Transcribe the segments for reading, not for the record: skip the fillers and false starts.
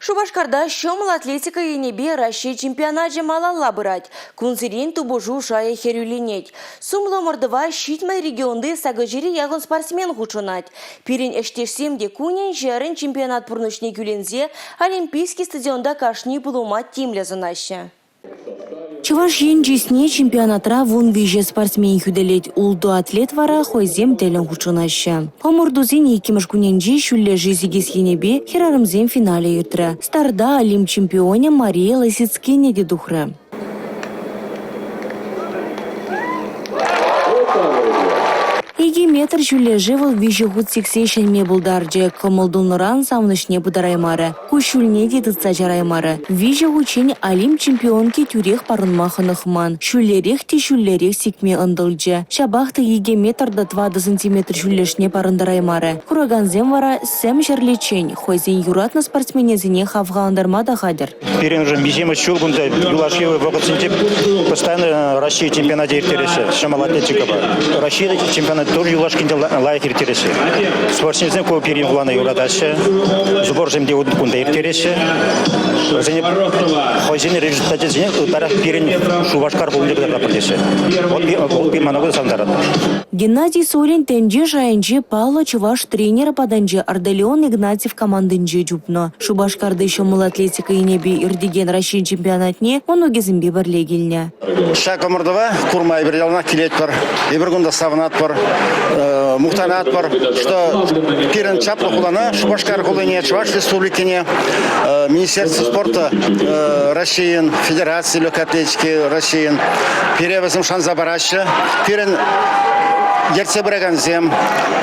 Шупашкарта ҫӑмӑл атлетика енӗпе Раҫҫей чемпионачӗ малалла пырать. Кунсерен тупӑшу шайӗ хӗрӳленет. Сумлӑ ӑмӑртӑва 70 регионти сакӑрҫӗре яхӑн спортсмен хутшӑнать. Пирӗн ӗҫтешсем те кунӗн-ҫӗрӗн чемпионат пурнӑҫне кӳленсе Олимпийский стадионта кашни пулӑма тимлӗ сӑнаҫҫӗ. Чӑваш Ен чысне чемпионатра 13 спортсмен хӳтӗлет, ултӑ атлет вара хӑйсем тӗллӗн хутшӑнаҫҫӗ. Ӑмӑртусен иккӗмӗш кунӗнче ҫӳллӗшӗ сикес енӗпе хӗрарӑмсен финалӗ иртрӗ. Старта Олимп чемпионӗ Мария Ласицкине те тухрӗ. Икӗ метр ҫӳллӗшӗ вӑл виҫӗ хут сиксе ҫӗнме пултарчӗ. Кӑмӑл тунӑран савӑнӑҫне пытараймарӗ. Куҫҫульне те тытса чараймарӗ. Виҫӗ хутчен Олимп чемпионки тӳрех парӑнма хӑнӑхман. Ҫӳллерех те ҫӳллерех сикме ӑнтӑлчӗ. Ҫапах та 2 метр та 4 сантиметр ҫӳллӗшне парӑнтараймарӗ. Куракансем вара сӗм ҫӗрлеччен хӑйсен юратнӑ спортсменӗсене хавхалантарма та хатӗр. Пирӗншӗн миҫемӗш ҫул кунта юлашки вӑхӑтсенче постоянно Россия чемпионачӗ ирттереҫҫӗ ҫӑмӑл атлетикӑпа. Россия чемпионат тоже юлашкинче лайӑх ирттереҫҫӗ. Спортсменсем ку пирӗн хулана юратаҫҫӗ. Сборсем те кунта ирттереҫҫӗ. Вӗсене хӑйсен результачӗсене ытларах пирӗн Шупашкар хулинче кӑтартатпӑр теҫҫӗ. Вот мана ку савӑнтарать. Геннадий Солин тӗнче шайӗнчи паллӑ чӑваш тренерӗ патӗнче Ардалион Игнатьев командинче чупнӑ. Шупашкарти ҫӑмӑл атлетика енӗпе иртекен Раҫҫей чемпионатне мӑнукӗсемпе пӗрле килнӗ. Ҫак ӑмӑртӑва курма эпир яланах килетпӗр. Эпир кунта савӑнатпӑр, мухтанатпӑр, что пирӗн чаплӑ хулана, Шупашкар хулине, Чӑваш Республикине Министерство спорта Российӑн, Федераци легкой атлетики Российӑн пире вӗсем шанса параҫҫӗ. Пирӗн ертсе пыракансем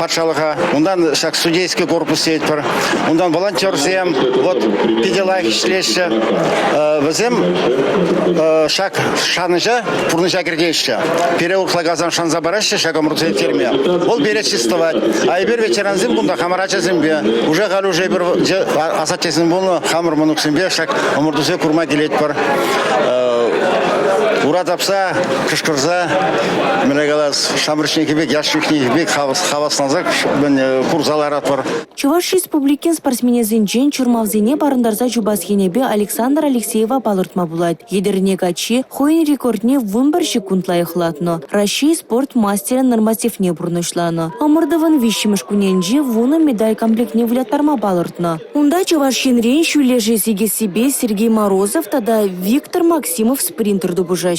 патшалӑха, унтан ҫак судейский корпус тетпӗр, унтан волонтерсем, вот питӗ лайӑх ӗҫлеҫҫӗ. Вӗсем ҫак шанӑҫа пурнӑҫа кӗртеҫҫӗ. Пире урӑхлакансем шанса параҫҫӗ ҫак ӑмӑртусене ирттерме. Вӑл пире чыс тӑвать. А эпир ветерансем кунта хамӑр ачасемпе, уже халь уже эпир асаттесем пулнӑ, хамӑр мӑнуксемпе ҫак ӑмӑртусене курма килетпӗр. Ура тапса, кӑшкӑрса, мӗнле калас, ҫамрӑкченхи пек, яш чухнехи пек хавасланса курса ларатпӑр. Чӑваш Республикин спортсменӗсенчен чӑрмавсене парӑнтарса чупас енӗпе Александр Алексеева палӑртма пулать. Етӗрне каччи хӑйӗн рекордне 11 ҫеккунт лайӑхлатнӑ, Раҫҫей спорт мастерӗн нормативне пурнӑҫланӑ. Ӑмӑртӑвӑн виҫҫӗмӗш кунӗнче вунӑ медаль комплектне выляттарма палӑртнӑ. Унта Чӑваш Енрен ҫӳллӗше сикессипе Сергей Морозов тата Виктор Максимов спринтер тупӑшаҫҫӗ.